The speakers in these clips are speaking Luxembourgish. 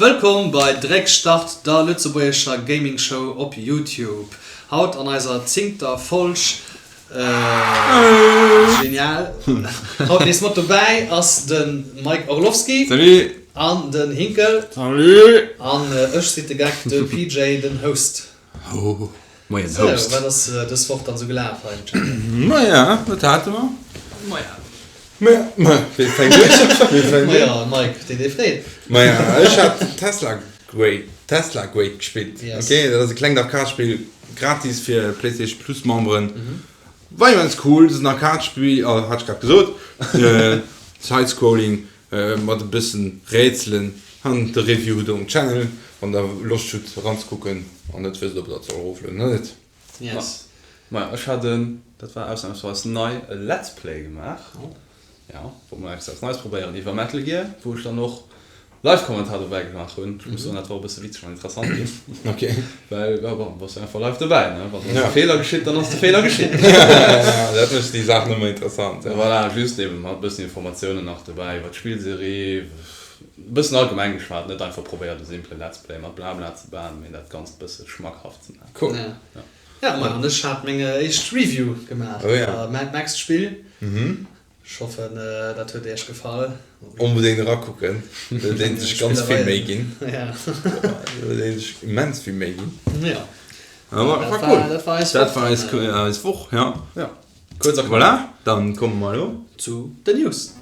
Wëllkomm bei Dréck Start, der lëtzebuergescher Gaming Show op YouTube. Haut an eiser zéngter Folg. Genial! Haut nees mat dobäi ass de Mike Orlowski. Salut! An den Hinkel. Salut! An ech si de Geck, de PJ, den Host. Moien Sou, Host. wat ass dës Woch dann sou gelaf hei am Channel? Maja, wat hate mer? Maja. Maja, ma, wee fänkt un? Wee fänkt un? Maja, Mike, deen dee freet. Maja, ech hat Tesla Great, Tesla Great gespillt. Yes. Ok, dat ass e klengt Arcade-Spill, gratis fir PlayStation Plus Memberen. War immens cool, dat ass en Arcade-Spill, hat ech grad gesot, Side-Scrolling, Mat e bëssen Rätselen an de Review hutt der um Channel, wann der Loscht hutt eranzekucken an net wësst ob der et soll eroflueden oder net. Yes. Maja, ech hat en, dat war ausnahmsweis nei, e Let's Play gemaach, jo, wollt mol eppes eppes Neies probéieren iwwer Metal Gear, wou ech dann och Live-Kommentar dobäi gemaach hunn. Ech muss soen, dat war och e bësse witzeg an interessant ginn. Ok. Well, jo, bon, bass du einfach live dobäi, ne? Wann dann e Feeler geschitt, dann ass de Feeler geschitt. Dat mécht déi Saach nëmme interessant, ja. Voilà, just eben mat e bëssen Informatiounen nach dobäi iwwer d'Spillserie, e bëssen allgemeng geschwat, net einfach probéiert e simpele Let's Play mat Blabla ze baen, mee dat Ganzt e bësse schmackhaft ze maachen. Cool. Ja. Ja, ma an ech hat meng éischt Review gemaach iwwer Mad Max d'Spill. Ech hoffen dat huet iech gefall. Onbedéngt erakucken, do huet een sech ganz vill Méi ginn. Do huet een sech immens vill Méi ginn. Jo. Dat war cool. Dat war eis Woch. Dat war eis Woch, jo. Jo. Kuerz a knapp. Voilà, dann komme mer elo. Zu den News.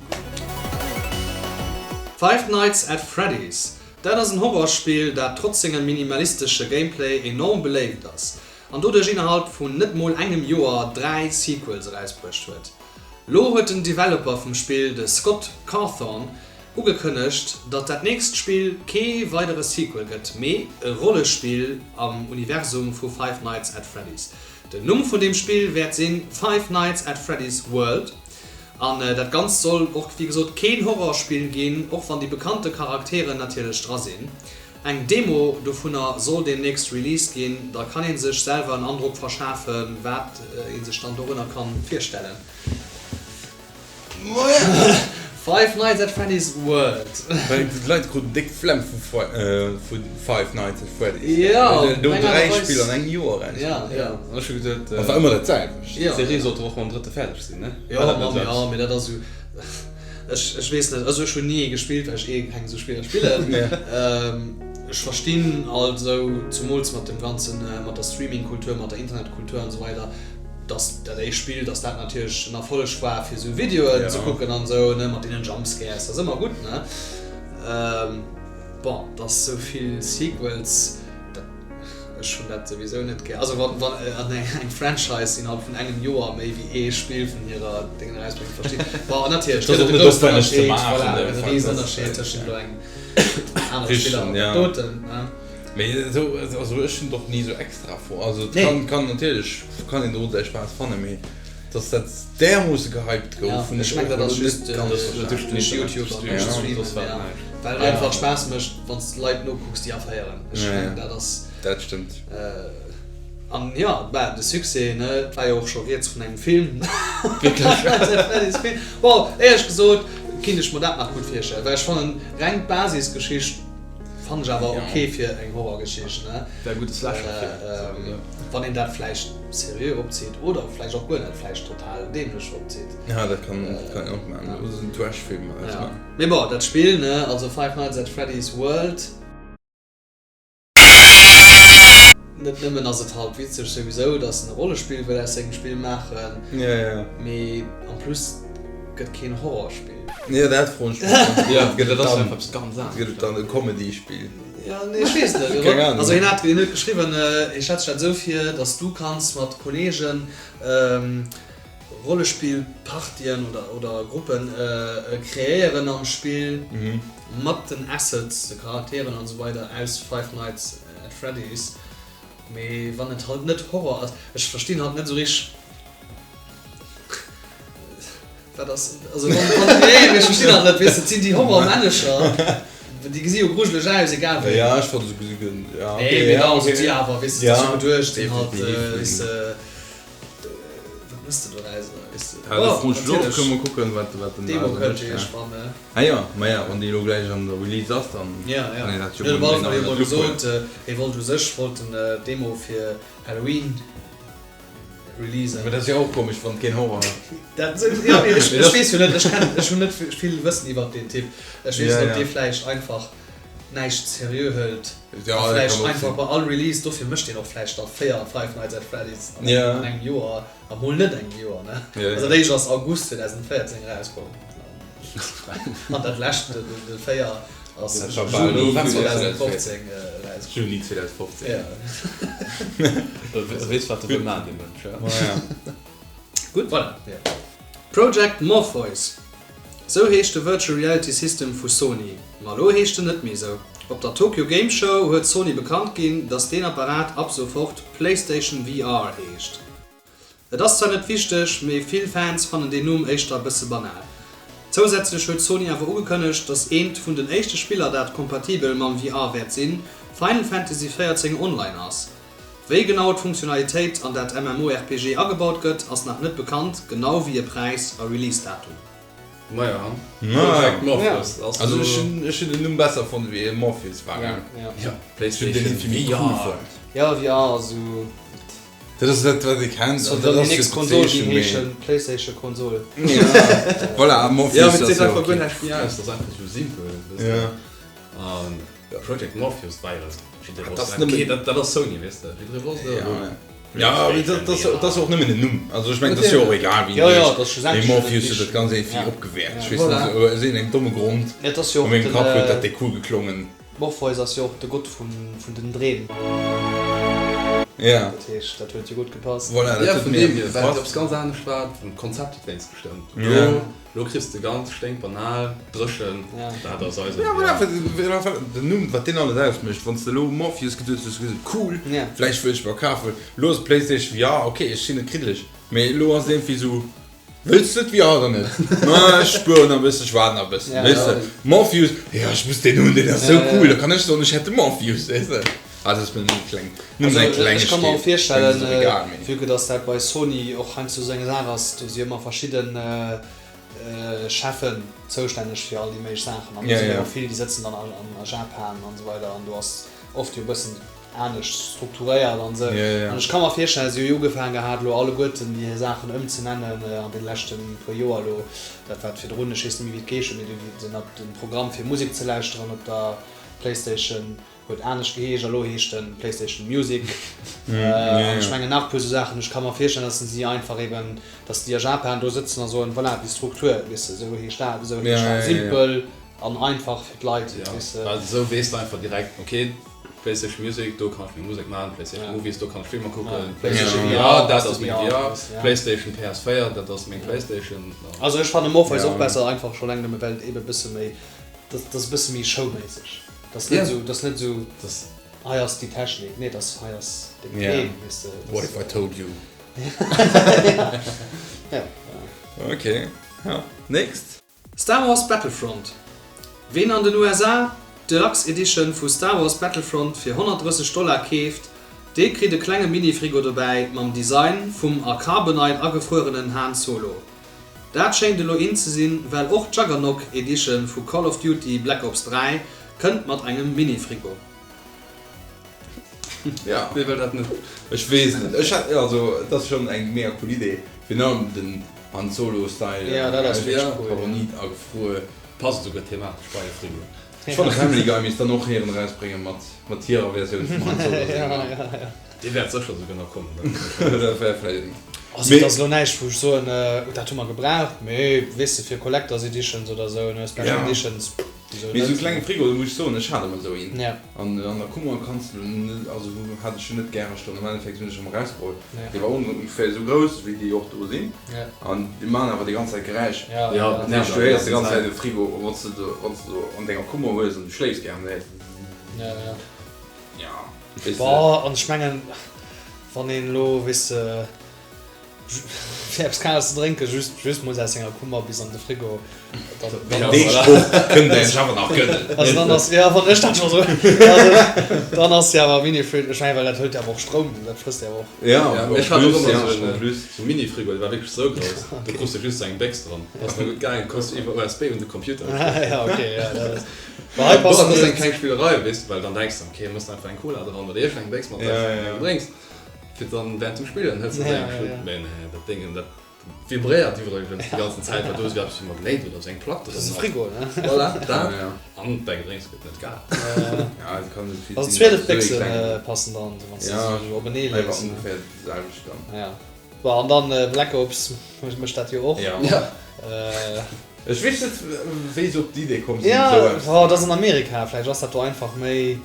Five Nights at Freddy's, dat ass en Horrorspill, dat trotz sengem minimalistesche Gameplay enorm beléift ass an doduerch innerhalb vun net mol engem Joer 3 Sequels erausbruecht huet. Lo huet den Developer vum Spill, de Scott Cawthon, ugekënnegt, datt dat nächst Spill kee weidere Sequel gëtt, mee e Rollespill am Universum vu Five Nights at Freddy's. Den Numm vun deem Spill wäert sinn Five Nights at Freddy's World an dat Ganzt soll och wéi gesot keen Horrorspill ginn, och wann déi bekannte Charakteren natierlech dra sinn. Eng Demo dovunner soll deemnächst released ginn, da kann een sech selwer en Androck verschafen, wat een sech dann dorënner kann virstellen. Five Nights at Freddy's World. D'Leit kruten déck Flemm vu Five Nights at Freddy's. Jo, Do 3 Spiller an engem Joer eraus. Ja, ja. Ech hu geduet, Dat war ëmmer dat selwecht. D'Serie sollt och mam drëtte fäerdeg sinn, ne? Jo, jo, mee dat ass esou. Ech, ech weess net, also ech hunn ni ee gespillt, well ech eh keng esou Spiller spillen. Ech verstinn alt esou, zumools mat dem ganzen, mat der Streaming-Kultur, mat der Internetkultur an esou weider, dass dat éischt Spill, dass dat natierlech en Erfolleg war fir esou Videoen ze kucken an esou, ne, mat deenen Jumpscares, dat ass ëmmer gutt, ne. Bon, dass esou vill Sequels, dat. Ech hunn dat souwisou net gär. Also wann wann an eng eng Franchise innerhalb vun engem Joer méi wéi ee Spill vun hirer Déngen erausbréngt, verstinn. Bon, natierlech gëtt et e groussen Ënnerscheed, voilà, et gëtt e riesen Ënnerscheed tëschent elo engem anere Spiller an dat doten, ne. Mee esou, also ech hunn et och ni esou extra fonnt. Also et kann kann natierlech kann een do säi Spaass fannen, mee dass dat därmoosse gehypt gouf, hunn ech ech och mengen dat elo ass net just ganz duerch verstanen. YouTube an duerch Streamen, ja, well et einfach Spaass mécht, wann s de Leit nokucks déi aféieren. Ech mengen dat ass. Dat stëmmt. An jo, bah, de Succès, ne, et war jo och scho rieds vun engem Film. Wierklech? Bon, éierlech gesot kinnt ech mer dat nach gutt virstellen, well ech fannen reng d'Basisgeschicht fannen ech awer ok fir eng Horrorgeschicht, ne. Wär e gudde Slasher-Film. Wann een dat vläicht seriö opzitt oder vläicht och guer net, vläicht total dämlech opzitt. Ja, dat kann een och maachen, oder esou en Trash-Film eraus maachen. Mee bon, dat Spill, ne, also Five Nights at Freddy's World. Net nëmmen ass et halt witzeg souwisou, dass en e Rollespill wëll aus sengem Spill maachen, mee en plus gëtt keen Horrorspill. Jo, dat froen ech mech och. Jo, gëtt et dann eppes ganz anescht? Gëtt et dann e Comedy-Spill? Jo, nee, ech weess net. Keng Ahnung. Also hien hat, hien huet geschriwwen, hie stellt sech dat esou vir, dass du kanns mat Kollegen Rollespill-Partien oder, oder Gruppen kreéieren am Spill mat den Assets, de Charakteren an esou weider aus Five Nights at Freddy's. Mee wann et halt net Horror ass, ech verstinn halt net esou richteg wat ass, also wann, wann, nee, mee ech verstinn halt net, weess de, et sinn déi Horror-Männecher, déi gesi jo grujeleg aus, egal wéi. Ja, ech fand se gesi, ja, Nee, okay, mee ja, da, also okay. déi awer, weess de, et ass jo geduecht, sinn halt, definitiv. weess de. Mëss de doraus, weess de. Ja, do froen ech elo, kënne mer kucken, wat wat den Demo kënnt jo iergendwann, ne? Ah jo, ma ja, wann déi elo gläich an der Release ass, dann Ja, ja. kann een dat jo Jo, de mol Valve huet jo mol ënnert d'Lupp huelen. gesot, hie wollt u sech wollt en d'Demo fir Halloween releasen. Mä dat ass jo och komesch, wann et keen Horror ass. Dat, jo, mee ech, ech weess jo net, ech kennen, ech hunn net vill Wëssen iwwert deen Typ. Ech weess Ja, net, ob ja. dee vläicht einfach näischt seriö hëlt Ja, a dat vläicht kann och einfach sinn. bei all Release, dofir mécht deen och vläicht da 4 Five Nights at Freddy's an Ja. engem, an engem Joer. A mol net engem Joer, ne? Ja, ja. Also dat éischt ass August 2014 erauskomm. An dat lescht, de, de 4, ass Dat war bal Juni elo 2015 erauskomm. Juni 2015. Ja. E weess, wat e wëll maachen, dee Mënsch, ja. Ma ja. Gutt, voilà. Ja. Project Morpheus, sou heescht de Virtual Reality System vu Sony. Ma lo heescht en net méi sou. Op der Tokyo Game Show huet Sony bekannt ginn, dass deen Apparat ab sofort PlayStation VR heescht. Et ass zwar net wichteg, mee vill Fans fannen deen Numm éischter e bësse banal. Zousätzlech huet Sony awer ugekënnegt, dass eent vun den éischte Spiller dat kompatibel mam VR wäert sinn, Final Fantasy 14 Online ass. Wéi genau d'Funktionalitéit an dat MMORPG agebaut gëtt, ass nach net bekannt, genau wéi e Präis a Release-Datum. Maja, Project Morpheus ass Also ech hunn ech hunn den Numm besser fonnt wéi Morpheus war. Ja, ja. Ja, Ech hunn den PlayStation méi cool VR. fonnt. Ja, VR ass esou. Dat ass dat wat ee kennt. Soll dann déi nächst Konsol ginn heeschen, PlayStation Konsol. Ja, voilà, Morpheus Ja, mee et ass seet jo einfach okay. guer näischt méi aus, dat ass einfach esou simpel, weess de. Ja. An ja, Project Morpheus war jo jidderee Dat wosst, ass nëmmen. okay, dat dat ass Sony, weess de, jidderee wosst, Ja, elo ja. Ja, mee dat dat ass dat ass och nëmmen en Numm. Also ech mengen, dat ass jo och egal wéi en Ja, ja, heescht. dat ass schlussendlech Mee net Morpheus huet dat wichteg. Ganzt iergendwéi Ja. opgewäert. Ja. Ech weess net, Voilà. aus iergendengem domme Grond. Ja, et ass jo A och mengem den, Kapp huet dat dee cool geklongen. Morpheus ass jo och de Gott vun vun den Dreem. Ja. Dat heescht, dat huet jo gutt gepasst. Voilà, dat Ja, huet vun mir deem hier, well et gepasst. eppes ganz anescht war, vum Konzept huet wéinst gestëmmt. Ja. Elo, elo kriss de ganz sténkbanal, dréchen, Ja. dat ass eisen Ja, voilà, VR. wat, wat, wat, den Numm, wat deen alles ausmécht. Wann s de elo Morpheus geduecht hues, hues du gesot, cool, Ja. vläicht wëll ech mer kafen. Elo ass et PlayStation VR, okay, ech sinn net kriddeleg, mee elo ass et iergendwéi esou, Wëlls de d'VR oder net? Ma ech spueren nach e bëssen, ech waarden nach e bëssen, weess de. Morpheus, jo ech muss deen hunn, deen ass sou cool, da kann ech soen, ech hätt de Morpheus, weess de. Also ass mir nëmmen eng kleng, nëmmen eng Also ech ka mer och Klengegkeet, virstellen, mir ass et och egal, mee. vue que dass dat bei Sony och heiansdo sou eng Saach ass, do si ëmmer verschidde Cheffen zoustänneg fir all déi méiglech Saachen an do Ja, sinn ja. och vill, déi sëtzen dann a Japan an esou weider an do ass oft jo e bëssen anescht strukturéiert an esou. An ech ka mer virstellen, si hu jo ugefaangen gehat elo alleguerten déi hir Saachen ëmzenennen an deene leschte puer Joer elo. Dat wat virdrun, ech weess net méi wéi et geheescht huet, mee du den den Programm fir Musek ze lauschteren op der Playstation huet anescht geheescht a lo heescht en Playstation Music. An ech mengen nach e puer esou Saachen. Ech ka mer virstellen, datt si einfach eben, datt déi a Japan do sëtzen a soen, voilà déi Struktur, weess de, esou heescht dat, esou heescht dat, simpel an einfach fir d'Leit, weess de. Well esou weess de einfach direkt, ok, PlayStation Music, do kann ech meng Musek maachen, PlayStation Movies, do kann ech Filmer kucken, PlayStation VR, dat ass meng VR, PlayStation PS4, dat ass meng PlayStation. Also ech fannen Morpheus och besser, einfach schon eleng nëmme well et eben e bësse méi, dat ass e bësse méi showméisseg, dat ass net esou, dat ass net esou hei ass déi Technik, nee dat ass hei ass deng Dreem, weess de. What if I told you? Ja. Ok, ja, next. Star Wars Battlefront, Ween an den USA d'Deluxe Edition vu Star Wars Battlefront fir 130 Dollar keeft, dee kritt e klenge Mini-Frigo dobäi mam Design vum a Carbonite agefruerenen Han Solo. Dat schéint elo in ze sinn, well och d'Juggernog Edition vu Call of Duty Black Ops 3 kënnt mat engem Mini-Frigo. Ja. Wee wëll dat net? Ech weess net. Ech hat, also et ass schonn eng mega cool Idee, virun allem den Han Solo Style, Ja, dat ass wierklech cool, ja. Carbonit agefruer. Passt esouguer thematesch bei e Frigo. Ech fannen Family Guy misst dann och hiren erausbréngen mat mat hirer Versioun vum Han Solo senger. Dee wäert sécher esouguer nach kommen, dat ass sécher. Dat wär vläicht eng. Also et ass elo näischt wou ech soen, dat hu mer gebraucht, mee weess de fir Collectors Editions oder esou, ne, Special Editions. Mee esou klenge Frigo, do muss ech soen, ech hat emol esou een. Ja. An an der Kummer kanns de net, also hat ech jo net gäre stoen. Am Endeffekt hunn ech em erausgeholl. Ja. Dee war ongeféier esou grouss wéi déi och do sinn. Ja. An déi maachen awer déi ganz Zäit Geräisch. Ja, Ja, ja. Dat heescht, du héiers déi ganz Zäit de Frigo, wann s de do, wann s de do an denger Kummer hues an du schléifs gär an du héiers. Ja, ja. Ja, weess de. Boah, an ech mengen, wann een elo, weess de. Fir eppes Kales ze drénken, just, just muss aus senger Kummer bis an de Frigo. Dann, Dee Sproch kënnt Dir Iech awer nach gënnen. Also dann ass, ja, wann ech dat scho soen, also dann ass jo awer Mini-Fridge, ech mengen, well dat hëlt jo awer och Stroum, dat frësst jo awer och. Ja, en Ech hat och plus, ëmmer ja, esou en en plus. esou Mini-Frigo, dee war wierklech esou grouss, do krus de just esou eng Béchs dran, ass nach gutt gaangen, konns du iwwer USB un de Computer uschléissen. Ja, okay, ja, dat ass, bon, hei Bon, passen dat ass déi. eng kleng Spillerei, weess de, well dann denks de, okay, mëss einfach eng Cola dran oder iergendeng Béchs mat Ja, ja, ja. drénks. Fir dann während dem Spillen hëls de Ja, eng ja, Schlupp. ja. Mee nee, dat Déngen, dat vibréiert iwwregens déi ganzen Zäit, well do esou eppes wéi Magnéit oder esou eng Plack Das dran ass e ass. Frigo, ne? Voilà, dat. Ja, ja. An däi Gedrénks gëtt net kal. Ja, et kann net vill Also sinn, 12 dass esou ee Béchse klengen. passen dran, sou wann s de Ja, se sou openee einfach lees, ne? ongeféier déi selwecht dann. Ja. Bon, an dann Black Ops mécht dat jo och. Ja. Ja. Ech weess net, wéi se op d'Idee komm sinn, Ja, esou eppes ze oh, dat ass maachen. an Amerika, vläicht ass dat do einfach méi.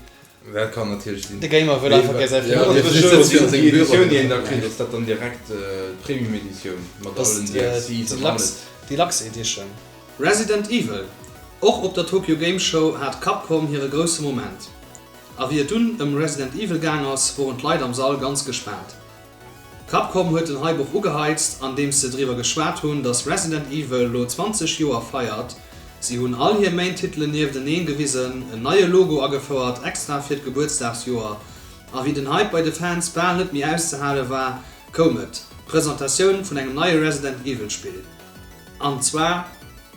Dat kann natierlech sinn. De Gamer wëll einfach gär säi Ja, Frigo. déi Editioun, déi een da kritt, ass dat dann direkt d'Premium Editioun mat allen DLCs an alles? Deluxe Edition. Resident Evil, Och op der Tokyo Game Show hat Capcom hire grousse Moment. A wéi et dunn ëm Resident Evil gaang ass, woren d'Leit am Sall ganz gespaant. Capcom huet den Hype och ugeheizt, andeems se driwwer geschwat hunn, dass Resident Evil lo 20 Joer feiert. Si hunn all hir Main-Titelen niefteneen gewisen, en neie Logo agefouert extra fir d'Gebuertsdagsjoer, a wéi den Hype bei de Fans bal net méi auszehale war, koum et, d'Presentatioun vun engem neie Resident Evil Spill. An zwar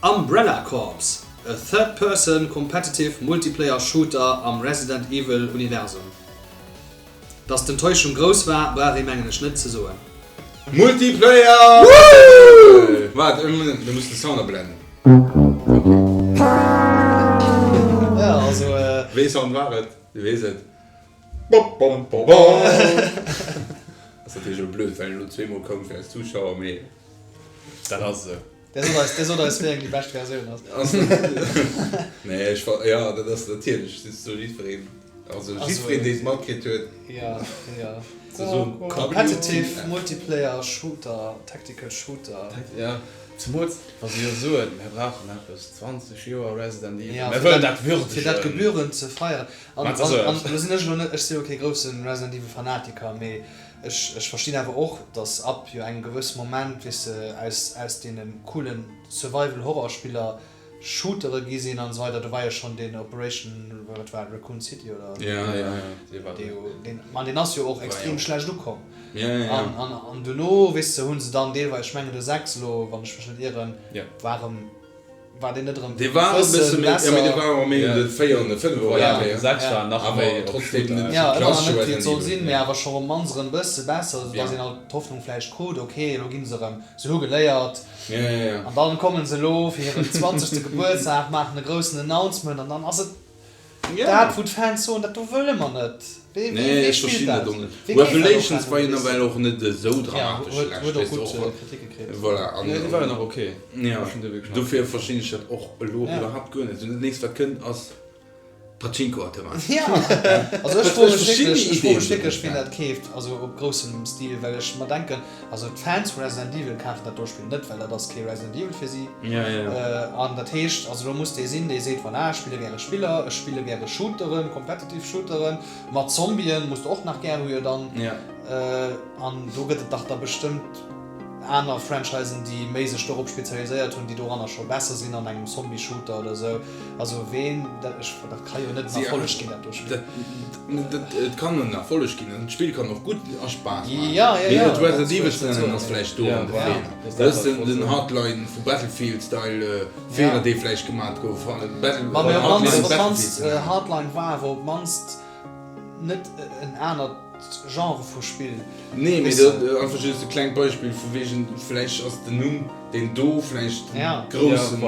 Umbrella Corps, e Third-Person Competitive Multiplayer Shooter am Resident Evil Universum. Dass d'Enttäuschung grouss war, brauch ee mengen ech net ze soen. Multiplayer! Waart, mir mussen de Sound ablenden. Ja, also. Wéi ee Sound war et? Dir weess et. Bom bom bom bom. Ass natierlech elo blöd, well en elo zweemol koum fir eis Zuschauer, mee. Dat ass esou. Dir sot eis, dir sot eis, wéi eng déi bescht Versioun ass. Nee, ech fa, jo, dat ass natierlech, dat ass jiddwereen, also jiddwereen, dee et matkritt huet. Jo, jo. Ze soen, Competitive Multiplayer Shooter, Tactical Shooter. Jo, zemools wa se jo soen, mir brauchen eppes, 20 Joer Resident Evil, Ja, mir wëllen dat würdegen. Fir dat gebührend ze feieren. An, Mä et ass an, esou. an elo sinn ech elo net, ech si jo kee grousse Resident Evil Fanatiker, mee Ech ech verstinn awer och, dass ab jo engem gewësse Moment, weess de, aus aus deene coolen Survival Horror Spiller Shootere gi sinn an esou weider. Do war jo schonn deen Operation, wat war et, Raccoon City oder Ja, ja, dee war dee jo deen, ma deen ass jo och extrem schlecht ukomm. Ja, ja, ja. An an an duerno, weess de, hu se dann deelweis, ech mengen de 6 elo, wann ech mech net ieren, war erëm War deen net erëm Dee war e bësse méi, jo, mee dee war och méi un de 4 an de 5 Voilà, orientéiert. de 6 war nach méi Awer op trotzdem Shooter. net Ja, ëmmer nach klassesche net wéi et Resident soll Evil. sinn, mee awer scho op mannst erëm bësse besser, esou dass Ja. een alt d'Hoffnung vläicht krut, ok, elo ginn se erëm, se hu geléiert. Ja, ja, ja. An dann kommen se elo fir hiren 20. Gebuertsdag, maachen e groussen Announcement an dann ass et dat, wou d'Fans soen, dat do wëlle mer net. Wee, wee, Nee, wee ech spillt verstinn dat? dat och net. Wee keeft dat och Revelations war jo herno, weess nawell och net esou Ja, dramatesch huet, schlecht, huet och weess de, gutt och wa, Kriticke kritt. voilà, an, Nee, déi war jo nach ok. ja, Ech hunn déi wierklech nach dofir verstinn ech dat och elo Ja. iwwerhaapt guer net. Dat nächst wat kënnt ass Pachinko-Automat. Ja, also ech froe mech Ech verstinn wierklech, déi ech froe mech Idee wierklech, net. wien dat keeft, also op groussem Stil, well ech mer denken, also d'Fans vu Resident Evil kafen dat do Spill net, well dat ass kee Resident Evil fir si. Ja, ja, ja. An dat heescht, also do muss dee sinn, dee seet, voilà, ech spille gäre Spiller, ech spille gäre Shooteren, competitive Shooteren, mat Zombien muss de och nach gär hu jo dann. Ja. An do gëtt et dach da bestëmmt aner Franchisen, déi méi sech dorop spezialiséiert hunn, déi doranner scho besser sinn an engem Zombie-Shooter oder esou. Also ween, dat, ech, dat ka jo net en Erfolleg ginn, dat do Spill. Dat, dat, et kann en Erfolleg ginn an d'Spill kann och gutt a Spaass maachen. Ja, ja, Mee ja, et Resident dat Evil wëll ech ze net nennen soen, ass mee. vläicht do Ja, an de voilà. Feeler. Dat Dat ass dat den, den Hardline vu Battlefield-Style Feeler, dee vläicht gemat gouf. Battle, Ma mee op Hardline d'mannst, op Battlefield d'mannst, ze nennen. Hardline war awer op d'mannst net en anert Genre vu Spill. Nee, mee dat einfach just e klengt Beispill vu wegen, vläicht ass den Numm, deen do vläicht den groussen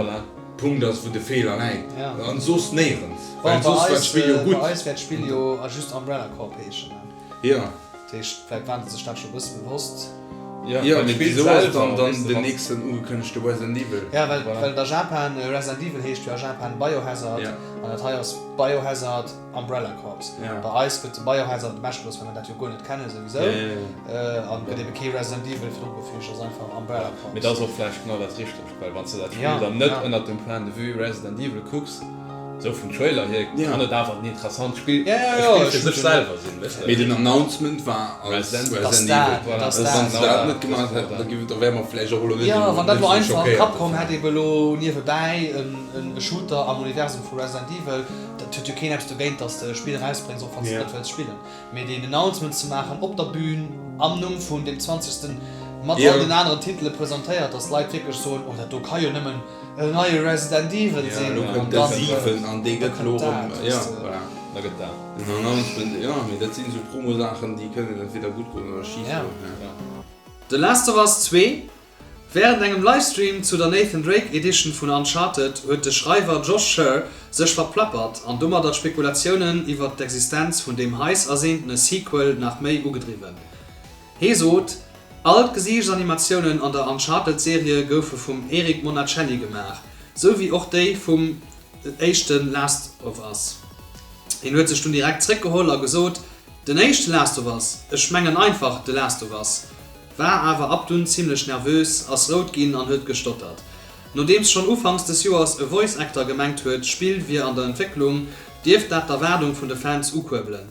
Punkt ass, wou de Feeler läit, an soss néierens, well soss war d'Spill jo gutt. Bei eis wäert d'Spill jo just Umbrella Corps heeschen. Jo. Dat heescht, vläicht waren se sech dat scho e bësse bewosst. Jo, mee wisou ass dann dann den nächsten ugekënnegte Resident Evil? Jo, well well a Japan Resident Evil heescht jo a Japan Biohazard, an dat hei ass Biohazard Umbrella Corps. Bei eis gëtt de Biohazard ewechgelooss, well mer dat jo guer net kennen souwisou, an gëtt ebe kee Resident Evil virdru gefügt, ass einfach Umbrella Corps. Mee dat ass och vläicht genau dat Richtegt, well wann s de dat Spill dann net ënnert dem Point de vue Resident Evil kucks. Sou vum Trailer hier kann et awer en interessant Spill, e Spill fir sech selwer sinn, weess de. Mee den Announcement war als Resident Evil. Voilà. Wann se dat net gemaach hätten, da giff, da wäre mer vläicht och elo net Jo, wann dat esou elo einfach, schockéiert Capcom dovun. hätt ebe elo niewebäi e Shooter am Universum vu Resident Evil, dat huet jo keen eppes dogéint, dass de e Spill erausbréngs, och wann s de et net wëlls spillen. Mee deen Announcement ze maachen op der Bühn am Numm vun deem zwanzegsten, mat all den aneren Titele presentéiert, dass d'Leit wierklech soen, oh dat do ka jo nëmmen en neie Resident Evil Ja, sinn, elo an kënnt de dann 7 an dee da gëtt elo kënnt erëm, dat, ja, weess de. voilà. Da gëtt dat. Den Announcement, jo, mee dat sinn esou Promo-Saachen, déi kënnen entweder gutt goen oder schif Ja. goen, ja. The Last of Us 2, Wärend engem Livestream zu der Nathan Drake Edition vun Uncharted huet de Schreiwer Josh Scherr sech verplappert an domadder d'Spekulatiounen iwwert d'Existenz vun deem heiss erseentene Sequel nach méi ugedriwwen. Hee sot, All d'Gesiichtsanimatiounen an der Uncharted-Serie goufe vum Eric Monacelli gemaach, sou wéi och déi vum éischte Last of Us. Hien huet sech dunn direkt zréckgeholl a gesot, Den éischte Last of Us, ech mengen einfach The Last of Us, war awer ab dunn zimmlech nervös, ass rout ginn an huet gestottert. Nodeems schonn ufanks des Joers e Voice Actor gemengt huet, d'Spill wier an der Entwécklung, dierft dat d'Erwaardung vun de Fans ukuerbelen.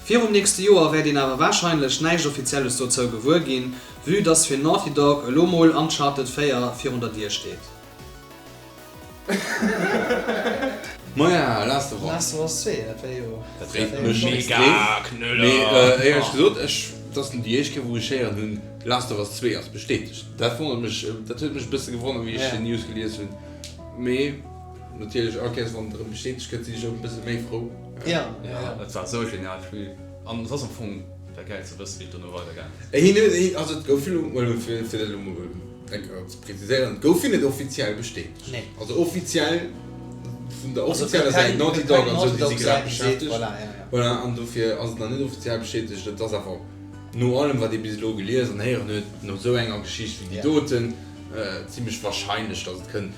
Virum nächste Joer wäert een awer warscheinlech näischt Offizielles dozou gewuer ginn, vue dass fir Naughty Dog elo mol Uncharted 4 virun der Dier steet. Maja, Last of Us. Last of Us 2, dat wär jo. Dat freet mech extrem. Mee éierlech gesot, ech, dat ass déi éischt Kéier wou ech héieren hunn, Last of Us 2 ass bestätegt. Dat wonnert mech, dat huet mech e bësse gewonnert wéi ech déi News gelies hunn. Mee natierlech all Kéiers wann et erëm bestätegt gëtt, sinn ech och e bësse méi frou. Ja, ja. Et war esou e genialt Spill an et ass am Fong wär gäil ze wëssen wéi et dono weider gaang ass. Hien huet, also et gouf jo elo, fir dat elo mol eng Kéier ze preziséieren, et gouf jo net offiziell bestätegt. Nee. Also offiziell vun der offizieller Säit, Naughty Dog an esou, déi si grad beschäftegt. Voilà, ja, ja. Voilà, an dofir ass et nach net offiziell bestätegt. Et ass awer no allem wat ee bis elo gelies an héieren huet, no esou enger Geschicht wéi déi doten, zimmlech wahrscheinlech, datt et kënnt.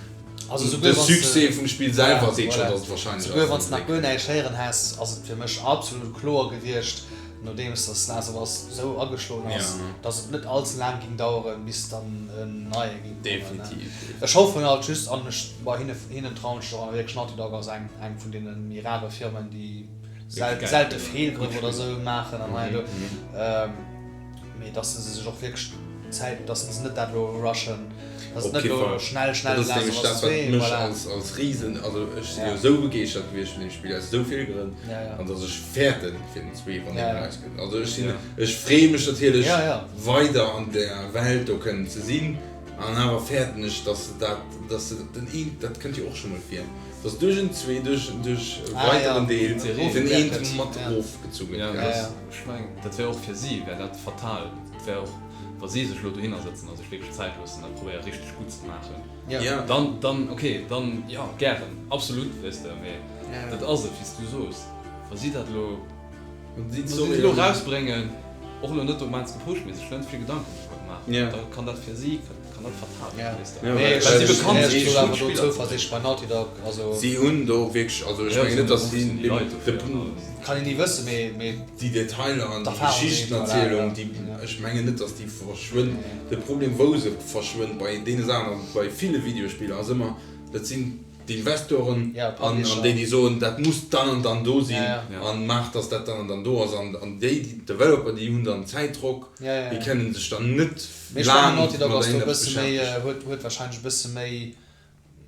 Also souguer De wann s de, Succès vum Spill selwer voilà, seet schonn, voilà. datt et wahrscheinlech Souguer ass, wann s datt de nach et guer kënnt. näischt héieren häss, ass et fir mech absolut kloer gewiescht, nodeems datt Last of Us esou ageschloen ass, Ja. datt et net all ze laang ging daueren, bis dann en neie ging kommen. Definitiv. Ech hoffen halt just, an ech, bei hinne, hinnen trauen ech och, a wierklech Naughty Dog ass eng, eng vun deene méi rare Firmen, déi sel, Geil selte Spiller, Feelgrëff gutt oder Spiller. esou maachen an hei an do. Mee dass se sech och wierklech Zäit, dass se net dat elo rushen, dass et Op net kee elo Fall. schnell, schnell Dat ass Last nämlech of dat, Us wat 2, mech voilà. als, als Risen, also ech si jo Ja. esou begeeschtert gewiescht vun deem Spill aus esou vill Grënn, Ja, ja. an dass ech fäerten fir den 2, wann deen Ja, ja. erauskënnt. Also ech sinn, Ja. ech freeë mech natierlech Ja, ja. weider an där Welt do kënnen ze sinn, an awer fäerten ech, dass se dat, dass se den een, dat kënnt jo och scho mol vir, dass duerch en 2, duerch, duerch e Ah, ja. weideren Deel D'Serie den ofgewäert eent gëtt. mat Ja. ofgezu gëtt. Ja, gell? Ja, ja. Ech mengen, dat wär och fir si wär dat fatal. Et wär och, wa si sech elo dohinner sëtzen a sech wierklech Zäit loossen, dat probéiere richteg gutt ze maachen, Ja. dann, dann, okay, dann jo, gären, absolut, weess de, mee dat ass et, wéi s du soos, wa si dat elo, wa si et elo erausbréngen, och elo net immens gepusht, mee sech net vill Gedanken driwwer gemaach hunn, da kann dat fir si, kann dat fatal ginn, weess de, well si bekannt si fir gutt Spiller ze bréngen. Si hunn do wierklech, also ech mengen net, datt si de. Kann een ni wëssen, mee. Déi Detailer an déi Geschichtenerzielung, déi, ech mengen net, datt déi verschwënnt. De Problem, wou se verschwënnt bei deene Saachen a bei ville Videospiller, ass ëmmer, dat sinn d'Investoren an déi, déi soen, dat muss dann an dann do sinn a maacht, datt dat dann an dann do ass. An déi Developer, déi hunn dann Zäitdrock, déi kënne sech dann net laang mat engem eppes beschäftegen. Huet warscheinlech e bësse méi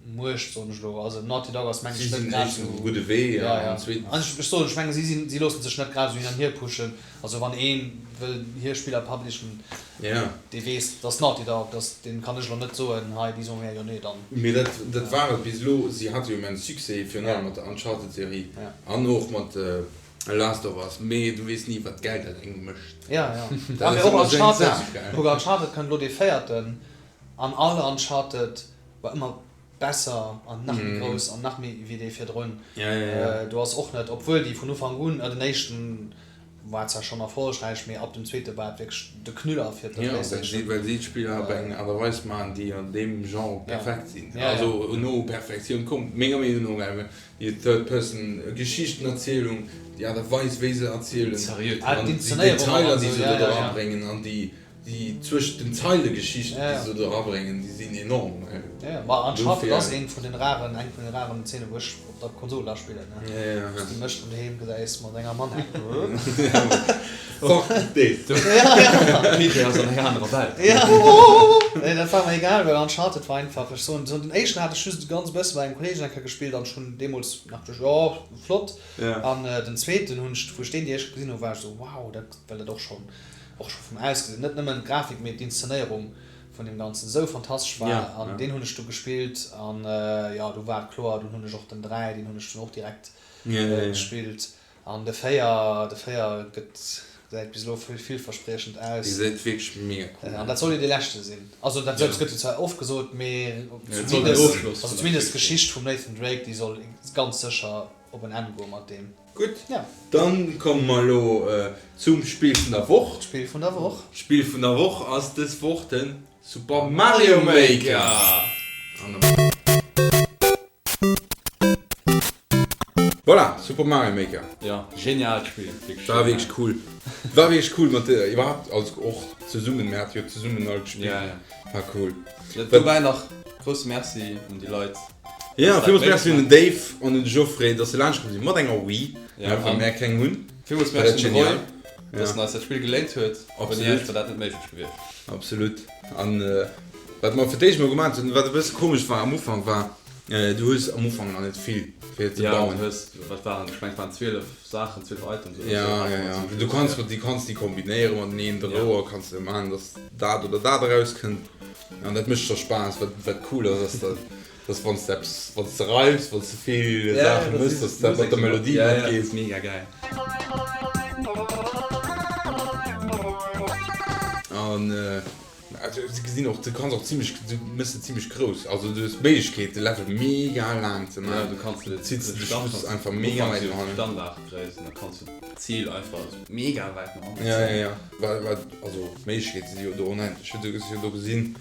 Muecht, soen ech elo. Also Naughty Dog ass mengen Si ech net sinn grad éischtens esou. um gudde Wee Ja, ja. an zweetens. An ech, ech soen, ech mengen si sinn, si loossen sech net grad esou hin an hier pushen. Also wann ee wëll hir Spiller publishen, Ja. dee weess, dass Naughty Dog, dass, deem kann ech elo net soen, hei déi soen mir jo nee, dann. Mee dat, dat war et bis elo. Si hate jo immens Succès, virun allem mat der Uncharted-Serie Ja. an och mat Last of Us. Mee du weess ni, wat d'Geld dat engem mécht. Ja, ja. Dat A mee ass och ëmmer esou eng Uncharted, Saach, gell. kuck Uncharted kënnt elo dee véierten an all Uncharted war ëmmer besser an nach méi grouss an nach méi wéi dee virdrun. Do ass och net, obwuel déi vun Ufank un, den éischten war zwar schonn erfollegräich, mee ab dem zweete war et wierklech de Knüller fir d'Playstation. Jo, well si d'Spiller op eng Aart a Weis maachen, déi an deem Genre perfekt sinn, also no Perfektioun kommt, menger Meenung no, déi Third Person Geschichtenerzielung, déi Aart a Weis wéi se erzielen, an déi Detailer déi se do dra bréngen an déi. Déi zwëschent den Zeile Geschichten, déi se do erabréngen, déi sinn enorm. Jo, ma Uncharted ass een vun den raren, eng vun den raren Zeenen, wou ech op der Konsol da spillen, ne? Wou s de mech dann doheem gesäis mat enger Manette. Fuck this! Ja, ja. PJ ass an enger anerer Welt. Ja. Nee, dat war mer egal, well Uncharted war einfach, ech soen, den éischten hat ech just e ganz bësse bei engem Kolleegen eng Kéier gespillt an ech hunn deemools nach geduecht, jo, flott. An den zweeten hunn ech, wou ech deen déi éischt gesinn hunn, war ech esou, wow, dat, well dat och schonn och scho vum Ausgesinn, net nëmmen d'Grafik, mee d'Inszenéierung vun deem Ganzen esou fantastesch war. Ja, An ja. deen hunn ech du gespillt an jo, du war et kloer, dunn hunn ech och den 3, deen hunn ech dunn och direkt Ja, ja, ja. gespillt. An de 4, de 4 gëtt, gesäit bis elo villverspriechend Dee aus. gesäit wierklech mega cool An dat soll jo dee leschte sinn. Also dat Ja. gëtt jo zwar oft gesot, mee Ja, et soll den zumindest, Ofschloss also vun der zumindest Geschicht sinn. d'Geschicht vum Nathan Drake, déi soll ganz sécher op en Enn goe mat deem. Gutt, Ja. dann komme mer elo zum Spill vun der Woch. D'Spill vun der Woch. D'Spill vun der Woch ass dës Woch de Super Mario Maker. Voilà, Super Mario Maker. Jo, genialt Spill, wierklech War genial. wierklech cool. War wierklech cool mat de, iwwerhaapt, also och zesummen, mir hate jo zesummen all gespillt. Ja, ja. War cool. Dobäi nach grousse Merci un déi Leit, Ja, villmools Merci un den Dave an un de Geoffrey, dass se laanscht komm sinn mat enger Wii, well mär keng hunn. Villmools Merci un de Roy, dass en eis dat Spill geléint huet. Ouni iech wär dat net méiglech gewiescht. Absolut. An wat mer fir d'éischt mol gemaach hunn, wat e bësse komesch war am Ufank, war, du hues am Ufank nach net vill fir ze bauen. Ja, du hues, wat waren, ech mengen et waren 12 Saachen, 12 Items oder sou. Ja, ja, ja. Du kanns mat, du kanns déi kombinéiere mateneen, de Rouer kanns de maachen, dass dat oder dat erauskënnt. An dat mécht scho Spaass. Wat, wat cool ass, ass dat, dass wann s de eppes, wann s de reifs, wann s de vill Saache mëss, dass de mat der Melodie matgees. Mega geil. An also se gesinn och, du kanns och zimmlech, du mëss se zimmlech grouss. Also du hues d'Méiglechkeet de Level mega laang ze Ja, maachen. du kanns de Zitts de de Schluss einfach mega wäit no hannen. Standardgréisst an da kanns du d'Zil einfach mega wäit no hannen Ja, ja, zéien. ja. Well, well, also d'Méiglechkeete si jo do onendlech. Ech hunn jo do gesinn,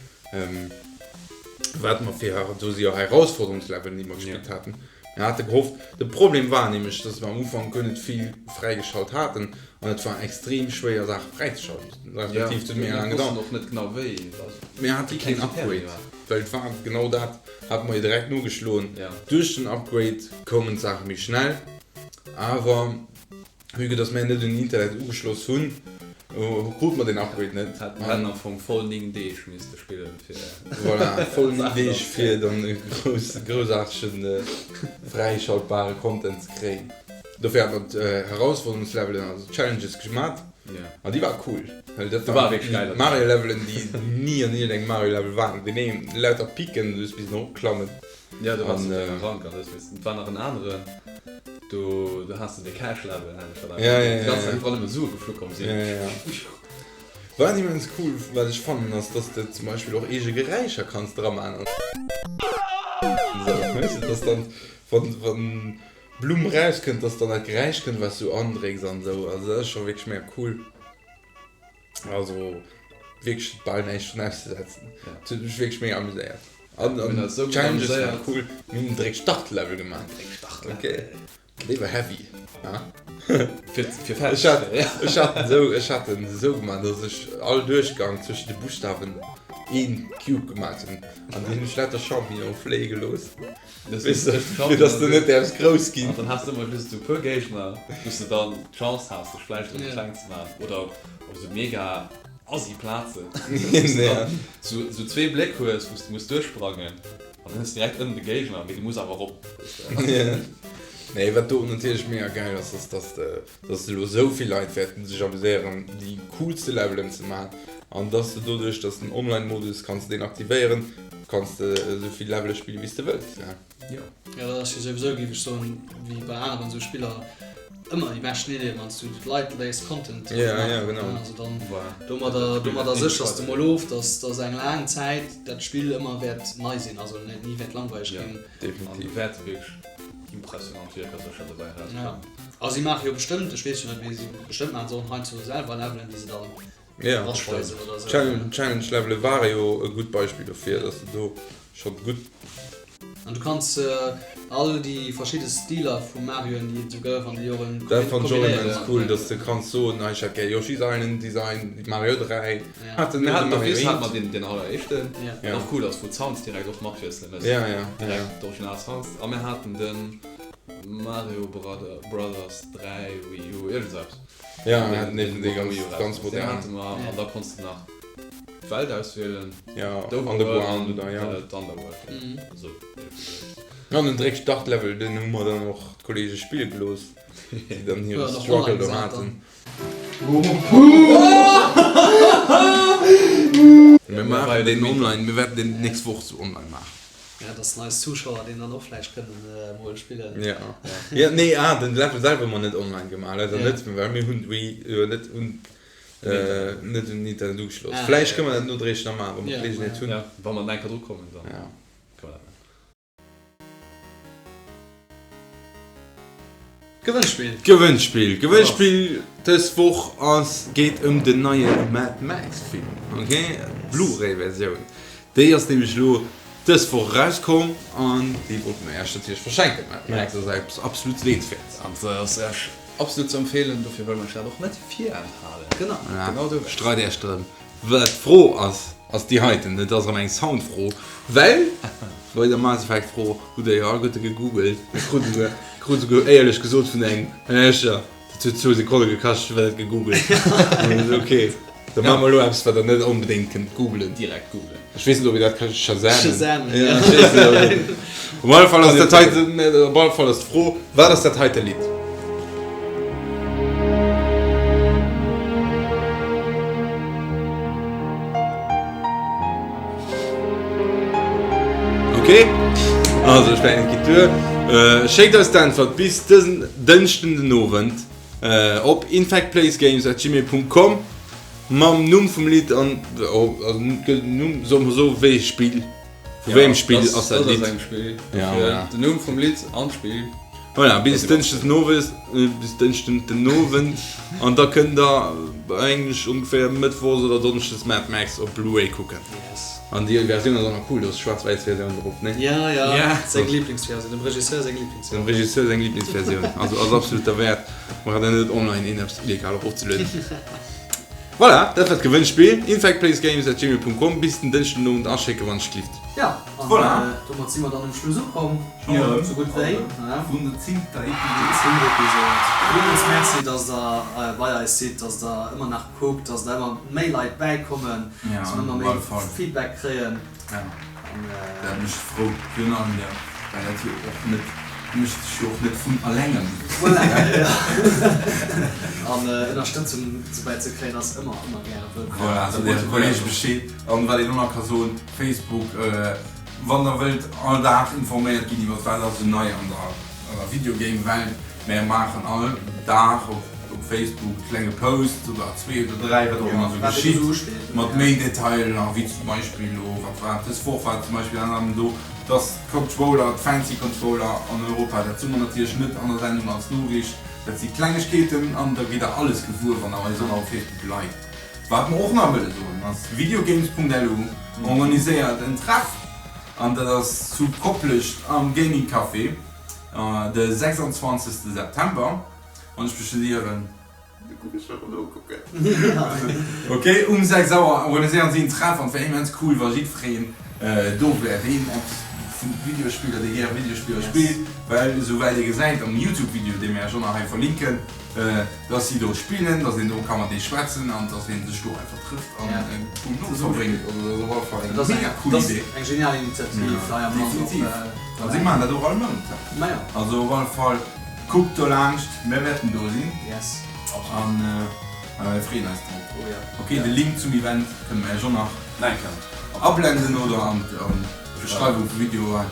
wat mer fir, do si jo Herausforderungslevelen, déi mer gespillt haten. Mir hate gehofft, de Problem war nämlech, dass mer am Ufank guer net vill fräigeschalt haten an et war extrem schwéier Saache fräizeschalten, respektiv et huet mega laang gedauert. Mir hate keen Upgrade, well et war genau dat, hate mer jo direkt nogeschloen, duerch den Upgrade koumen d'Saache méi schnell, awer Vue que dass mär net un den Internet ugeschloss hunn, krute mer den Upgrade net. Mir hätten am Fong voll 9 Deeg misste spillen fir. Voilà, voll 9 Deeg fir dann e groussaartegen fräischaltbare Content ze kréien. Dofir hat mer d'Herausforderungslevelen, also d'Challenges gemat an déi ware cool. Well dat waren Mario-Levelen, déi ni an iergendengem Mario-Level waren. Deen een lauter Picken, du hues missen eropklammen. Ja, du has den Rank an hues missen. Et war nach en aneren, do do has de de Cash Level, nennen ech dat einfach. Ja, ja, ja. Déi ganz Zäit iwwerall nëmme Sue geflu komm sinn. Ja, ja, ja. Wat immens cool, wat ech fannen, ass, dass de zum Beispill och eege Geräischer kanns dra man an esou, weess de, dass dann, wann, wann d'Blumm rauskënnt, dass dann dat Geräisch kënnt, wat s du andrécks an esou. Also dat ass scho wierklech mega cool. Also wierklech bal näischt drun auszesetzen. Et huet mech wierklech mega amuséiert. An an d'Challenges waren cool. Mir hunn direkt Startlevel gemaach. Okay. Dee war heavy. Fir fir Ech hat ech hat en esou ech hat en esou gemaach, dass ech all Duerchgang zwëschen de Buschtawen een Cube gemaach hunn. An dunn hunn ech lauter Champignone fléie gelooss. Weess de, fir dass de net däerfs grouss ginn. An dann has de ëmmer just esou e puer Géigner, wou s de dann d'Chance has, dech vläicht erëm kleng ze maachen oder op esou mega assi Plazen, wou s de dann esou esou zwee Bléck hues, wou s de muss duerchsprangen an dann hues de direkt ënnen de Géigner, mee du muss awer erop, weess de. Nee, wat do natierlech mega gäil ass, ass dass de dass elo esou vill Leit wäerten sech amuséieren déi coolste Levelen ze maachen an dass de doduerch dass den Online Modus kanns de deen aktivéieren kanns de esou vill Levele spille wéi s de wëlls. Jo. Jo dat ass jo souwisou géif ech soen wéi bei aneren esou Spiller ëmmer déi beschten Idee wann s du d'Leit léiss Content maachen also dann domadder domadder séchers de mol of dass dass eng laang Zäit dat Spill ëmmer wäert nei sinn also ni wäert langweileg ginn. Definitiv. An wäerte wierklech impressionant Wierker sécher dobäi erauskommen. A si maache jo bestëmmt, ech weess jo net, mee si bestëmmt maache se och heiansdo selwer Levelen, déi se dann eraschweisen oder esou. Challenge Levele ware jo e gutt Beispill dofir, dass de do scho gutt. An du kanns all déi verschidde Stiler vu Marioen, déi et esou gouf an de Joren, Dat fannt ech och kombinéieren. immens cool, dass de kanns soen, hei ech hätt gär Yoshi's Island Design, Mario 3, hat den Mir haten Mario d'office 1. hate mer deen, deen alleréischten, Ja. wat och cool ass, wou d'Sounds direkt och matwiesselen, weess de, Ja, ja, ja. direkt d'original Sounds. A mir haten de Mario Brother, Brothers 3 Wii U, iergend esou eppes. Ja, mir haten eben dee ganz, ganz Deen modernen. hate mer, an da konns de nach d'Welt auswielen, Ja, d'Overworld Underground an oder ja. d'Underworld. Esou iergendwéi. Ja, an den Dréck Startlevel, deen hu mer dann och d'Kollege spille gelooss, déi dann hire Ja, nach Struggle online do gesat haten. dann. Mir maachen deen online, mir wäerten deen d'nächst Woch sou online maachen. Ja, dass eis Zuschauer deen dann och vläicht kënnen emol spillen. Ja, ja, nee, ah, den Level selwer hu mer net online gemaach, leider net, well mir hunn d'Wii jo net un, net un den Internet ugeschloss. Vläicht kënne mer dat nodréiglech nach maachen, wa mer d'Geleegenheet hunn. Ja, wa mer dann eng Kéier dru kommen, dann Ja. kënne mer dat maachen. Gewënnspill! Gewënnspill! Gewënnspill dës Woch ass, geet ëm den neie Mad Max Film, ok, d'Blu-ray Versioun. Déi ass nämlech elo dës Woch erauskomm an déi wollte mer Iech natierlech verschenken. Mad Max ass eppes absolut Sehenswäertes. An se ass Iech absolut ze empfeelen, dofir wëlle mer Iech dat och net virenthalen. Genau. Genau dowéinst. Streit Iech drëm. Wat d'Fro ass, ass déi heiten, et ass erëm eng Soundfro, well bei der Mass Effect Fro hutt der jo alleguerte gegoogelt, ech krut esouguer, krut esouguer éierlech gesot vun engem, Här, dat huet zwou Sekonne gekascht, ech hunn dat gegoogelt. An ech esou, ok, da maache mer elo eppes, wat der net onbedéngt kënnt googelen. Direkt googlen. Ech weess net, ob een dat ka shazamen. Shazamen, ja. Ech weess net, ob een. Op alle Fall ass dat heiten, op alle Fall ass d'Fro, Wat ass dat heite Lidd? Ok, also ech mengen et geet duer. Schéckt eis d'Äntwert bis dësen Dënschden den Owend op infactplaysgames@gmail.com mam Numm vum Lidd an, also Numm, soe mer esou, wéi ee Spill. Vu wéi engem Spill ass dat Lidd? Ja, den Numm vum Lidd an d'Spill. Voilà, bis Dënschdes den Owes, bis Dënschden den Owend an da kënnt der eigentlech ongeféier Mëttwochs oder Donneschdes Mad Max op Blu-ray kucken. Yes. An déi Versioun ass och nach cool, do ass d'schwaarz-wäiss Versioun drop, ne? Ja, ja, seng Lieblingsversioun, dem Regisseur seng Lieblingsversioun. Dem Regisseur seng Lieblingsversioun, also ass absolut derwäert. Brauch der net online een eppes illegal erofzelueden. Voilà, dat war d'Gewënnspill. Infectplaysgames@gmail.com bis den Dënschden den Owend aschécken, wann ech glift. Ja, an Voilà. domat si mer dann um Schluss ukomm. Schonn erëm. Sou gutt wéi. Vun der zéngter Episod. Zéngt Episod. Villmools Merci, dass der bei eis sidd, dass der ëmmer nach kuckt, dass der ëmmer méi Leit bäikommen, dass mer ëmmer méi Feedback kréien. Ja, dat mécht frou, virun allem jo, well dat jo och net, mécht sech jo och net vun allengem. Voilà, jo. An Ënnerstëtzung dobäi ze kréien ass ëmmer, ëmmer gäre wëllkomm. Voilà, sot äre Kollege Bescheed. An wat een och nach ka soen, Facebook, wann der wëllt all Dag informéiert ginn iwwer wat ass esou nei an der Videogame-Welt, mär maachen all Dag op op Facebook klenge Post oder zwee oder dräi, wat och ëmmer esou geschitt, mat méi Detailer, wéi zum Beispill elo, wat war dës Woch war zum Beispill ënner anerem do, dass d'Controller, d'fancy Controller an Europa, dat soe mer natierlech net an der Sendung als Noriicht, dat si Klengegkeeten an da gitt der alles gewuer, wann der eis och nach op Facebook liked. Wat mer och nach wëlle soen ass, Videogames.lu organiséiert en Treff an dat ass zu Koplescht am Gaming Café de 26 September. Wann ech mech net ieren, da kuck ech nach nokucken. Ok, um 6 Auer organiséieren si en Treff an et wär immens cool wa jiddfereen do wär deen eppes vu Videospiller, dee gäre Videospiller spillt, well esouwäit ee gesäit am Youtube Video, dee mir iech och nach hei verlinken, dass si do spillen, dass een do ka mat ee schwätzen an dass ee sech do einfach trëfft an e coolen Owend verbréngt. Also dat ass op alle Fall eng mega cool Idee. Eng genial Initiativ hei am Land och. Definitiv. An si maachen dat och all Mount. Also op alle Fall. Kuckt do laanscht, mir wäerten do sinn. Yes, absolut. An mir freeën eis drop. Oh ja. Ok, de Link zum Event kënne mer iech och nach ablenden oder an d'Beschreiwung vum Video.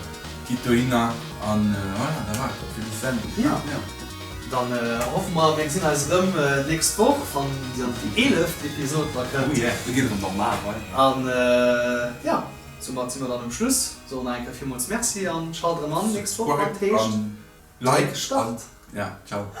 Gitt dohinner an voilà, da war et dat fir dës Sendung. Ja. Dann hoffe mer, mir gesinn eis erëm d'nächst Woch, wann dann déi eeleft Episod da kënnt. Oh yeah, da geet et erëm normal weider. An ja, soumat si mer dann um Schluss. Soen nach eng Kéier villmools Merci an schalt erëm an d'nächst Woch, wann et heescht. Like an ja ciao.